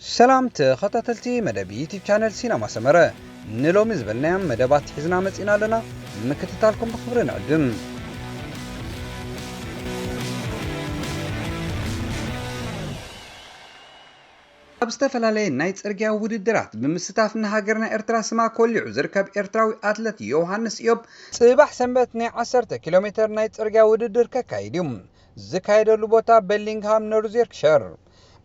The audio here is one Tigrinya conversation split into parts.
ሰላም ተኸታተልቲ መደብ ዩቲብ ቻነል ሲነማ ሰመረ፣ ንሎሚ ዝበልናዮም መደባት ሒዝና መጺና ኣለና። ምክትታልኩም ብኽብሪ ንዕድም። ኣብ ዝተፈላለየ ናይ ጽርግያ ውድድራት ብምስታፍ ንሃገርና ኤርትራ ስማ ኮሊዑ ዝርከብ ኤርትራዊ ኣትለት ዮሃንስ ኢዮብ፣ ጽባሕ ሰንበት ናይ ዓሰርተ ኪሎ ሜተር ናይ ጽርግያ ውድድር ከካይድ እዩ። ዝካየደሉ ቦታ በርሊንግሃም ኖርዝ ዮርክሸር።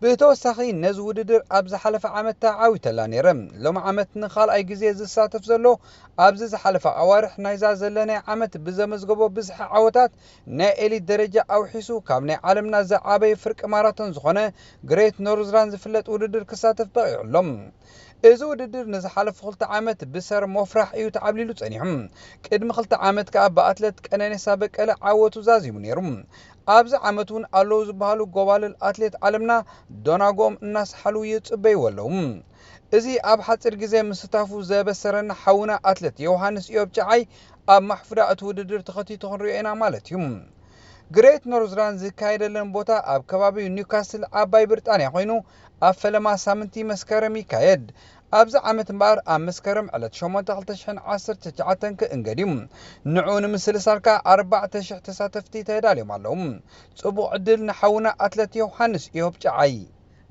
ብተወሳኺ ነዚ ውድድር ኣብ ዝሓለፈ ዓመት ተዓዊተላ ነይረ። ሎሚ ዓመት ንኻልኣይ ግዜ ዝሳተፍ ዘሎ፣ ኣብዚ ዝሓለፈ ኣዋርሕ ናይዛ ዘለናይ ዓመት ብዘመዝገቦ ብዝሒ ዓወታት ናይ ኤሊት ደረጃ ኣውሒሱ ካብ ናይ ዓለምና ዝዓበየ ፍርቂ ማራቶን ዝኾነ ግሬት ኖርዝ ራን ዝፍለጥ ውድድር ክሳተፍ በቒዑ ኣሎ። እዚ ውድድር ንዝሓለፉ ክልተ ዓመት ብሰር ሞፍራሕ እዩ ተዓብሊሉ ጸኒሑ። ቅድሚ ክልተ ዓመት ከኣ ብኣትለት ቀነኒሳ በቀለ ዓወቱ ዛዚሙ ነይሩ። ኣብዚ ዓመት እውን ኣለዉ ዝበሃሉ ጎባልል ኣትሌት ዓለምና ዶናጎኦም እናሰሓሉ ይጽበይዎ ኣለዉ። እዚ ኣብ ሓጺር ግዜ ምስታፉ ዘበሰረና ሓውና ኣትሌት ዮሃንስ ኢዮብ ጨዓይ ኣብ ማሕፉዳ እቲ ውድድር ተኸቲቱ ክንሪኦ ኢና ማለት እዩ። ግሬት ኖርዝ ራን ዝካየደለን ቦታ ኣብ ከባቢ ኒውካስል ዓባይ ብሪጣንያ ኮይኑ ኣብ ፈለማ ሳምንቲ መስከረም ይካየድ። ኣብዚ ዓመት እምበኣር ኣብ መስከረም ዕለት ሸሞንተ ክልተ ሽሕን ዓሰርተ ትሽዓተን ክእንገድ እዩ። ንዕኡ ንምስልሳል ከኣ ኣርባዕተ ሽሕ ተሳተፍቲ ተዳልዮም ኣለዉ። ጽቡቕ ዕድል ንሓውና ኣትለት ዮሃንስ ኢዮብ ጨዓይ።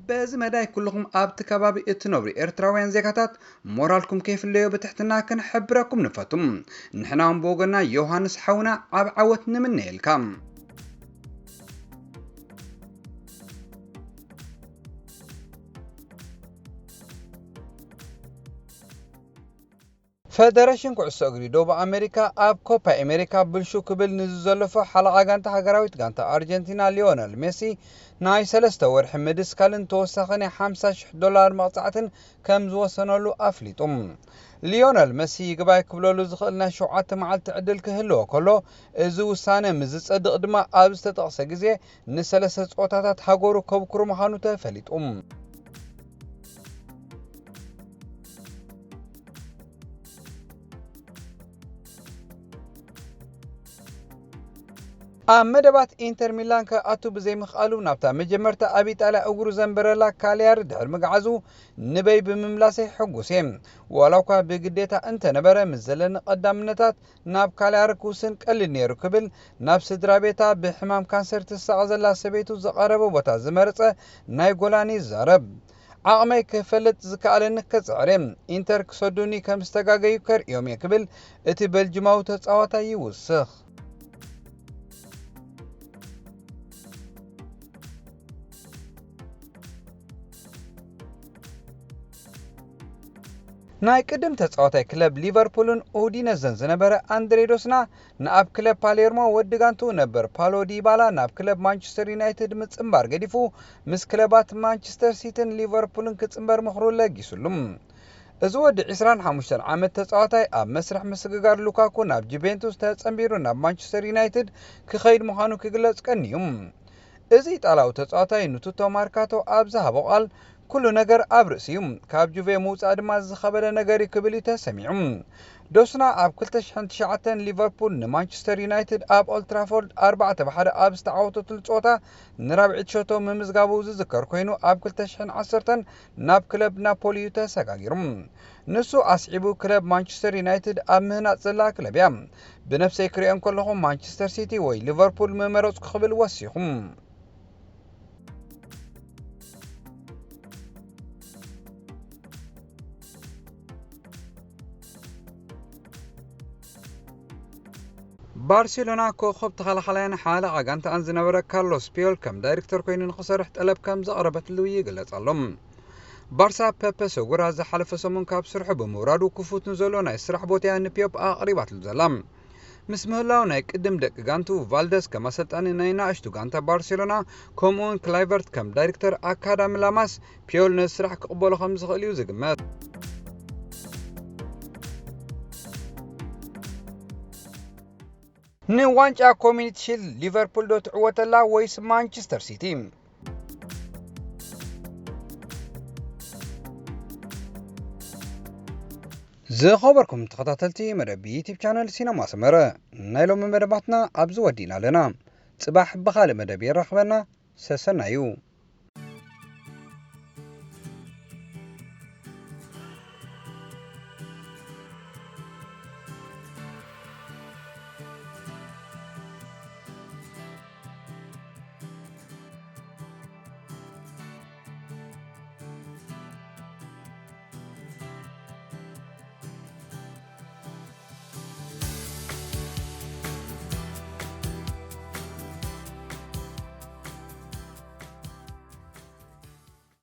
በዚ መዳይ ኩልኹም ኣብቲ ከባቢ እትነብሩ ኤርትራውያን ዜጋታት ሞራልኩም ከይፍለዮ ብትሕትና ክንሕብረኩም ንፈቱ። ንሕና እውን ብወገንና ዮሃንስ ሓውና ዓብ ዓወት ንምነየልካ። ፈደረሽን ኩዕሶ እግሪ ደቡብ ኣሜሪካ ኣብ ኮፓ ኣሜሪካ ብልሹ ክብል ንዝዘለፎ ሓለቓ ጋንታ ሃገራዊት ጋንታ ኣርጀንቲና ሊዮነል ሜሲ ናይ ሰለስተ ወርሒ ምድስካልን ተወሳኺ ናይ ሓምሳ ሽሕ ዶላር መቕጻዕትን ከም ዝወሰነሉ ኣፍሊጡ። ሊዮነል መሲ ይግባይ ክብለሉ ዝኽእል ናይ ሸውዓተ መዓልቲ ዕድል ክህልዎ ከሎ፣ እዚ ውሳነ ምስ ዝጸድቕ ድማ ኣብ ዝተጠቕሰ ግዜ ንሰለስተ ጸወታታት ሃገሩ ከብኩሩ ምዃኑ ተፈሊጡ። ኣብ መደባት ኢንተር ሚላን ክኣቱ ብዘይምኽኣሉ ናብታ መጀመርታ ኣብ ኢጣልያ እግሩ ዘንበረላ ካልያሪ ድሕሪ ምግዓዙ ንበይ ብምምላሰይ ሕጉስ እየ። ዋላ እኳ ብግዴታ እንተነበረ ምስ ዘለኒ ቀዳምነታት ናብ ካልያሪ ክውስን ቀሊል ነይሩ ክብል ናብ ስድራ ቤታ ብሕማም ካንሰር ትሳቐ ዘላ ሰበይቱ ዝቐረበ ቦታ ዝመረጸ ናይ ጎላኒ ይዛረብ። ዓቕመይ ክፈልጥ ዝከኣለኒ ክጽዕር እየ። ኢንተር ክሰዱኒ ከም ዝተጋገዩ ከርእዮም እየ ክብል እቲ በልጅማዊ ተጻዋታይ ይውስኽ። ናይ ቅድም ተጻዋታይ ክለብ ሊቨርፑልን ኡዲነዘን ዝነበረ ኣንድሬ ዶስና ንኣብ ክለብ ፓሌርሞ ወዲ ጋንቱ ነበር ፓሎ ዲባላ ናብ ክለብ ማንቸስተር ዩናይትድ ምጽንባር ገዲፉ ምስ ክለባት ማንቸስተር ሲቲን ሊቨርፑልን ክጽንበር ምኽሩ ለጊሱሉ። እዚ ወዲ ዕስራን ሓሙሽተን ዓመት ተጻዋታይ ኣብ መስርሕ ምስግጋር ሉካኩ ናብ ጁቬንቱስ ተጸንቢሩ ናብ ማንቸስተር ዩናይትድ ክኸይድ ምዃኑ ክግለጽ ቀንዩ። እዚ ኢጣልያዊ ተጻዋታይ ንቱቶ ማርካቶ ኣብ ዝሃቦ ቃል፣ "ኩሉ ነገር ኣብ ርእሲ እዩ፣ ካብ ጁቬ ምውጻእ ድማ ዝኸበደ ነገር እዩ" ክብል እዩ ተሰሚዑ። ዶስና ኣብ ክልተ ሽሕን ትሽዓተን ሊቨርፑል ንማንቸስተር ዩናይትድ ኣብ ኦልትራፎርድ ኣርባዕተ ብ ሓደ ኣብ ዝተዓወተትሉ ጸወታ ንራብዒት ሸቶ ምምዝጋቡ ዝዝከር ኮይኑ፣ ኣብ ክልተ ሽሕን ዓሰርተን ናብ ክለብ ናፖሊ እዩ ተሰጋጊሩ። ንሱ ኣስዒቡ ክለብ ማንቸስተር ዩናይትድ ኣብ ምህናጽ ዘላ ክለብ እያ። ብነፍሰይ ክሪኦ እንከለኹ ማንቸስተር ሲቲ ወይ ሊቨርፑል ምመረጽኩ ክብል ወሲኹ። ባርሴሎና ኮኸብ ተኸላኸላይን ሓለቓ ጋንታኣን ዝነበረ ካርሎስ ፒዮል ከም ዳይሬክተር ኮይኑ ንኽሰርሕ ጠለብ ከም ዘቕረበትሉ ይግለጽ ኣሎ። ባርሳ ፐፐ ሰጉራ ዝሓለፈ ሰሙን ካብ ስርሑ ብምውራዱ ክፉት ንዘሎ ናይ ስራሕ ቦትያ ንፒዮፕ ኣቕሪባትሉ ዘላ። ምስ ምህላው ናይ ቅድም ደቂ ጋንቱ ቫልደስ ከም ኣሰልጣኒ ናይ ንኣሽቱ ጋንታ ባርሴሎና፣ ከምኡውን ክላይቨርት ከም ዳይሬክተር ኣካዳሚ ላማስ፣ ፒዮል ነዚ ስራሕ ክቕበሎ ከም ዝኽእል እዩ ዝግመት። ንዋንጫ ኮሚኒቲ ሺልድ ሊቨርፑል ዶ ትዕወተላ ወይስ ማንቸስተር ሲቲ? ዝኸበርኩም ተኸታተልቲ መደብ ዩቲብ ቻነል ሲነማ ሰመረ፣ ናይ ሎሚ መደባትና ኣብዚ ወዲእና ኣለና። ጽባሕ ብኻልእ መደብ የራኽበና። ሰሰናዩ።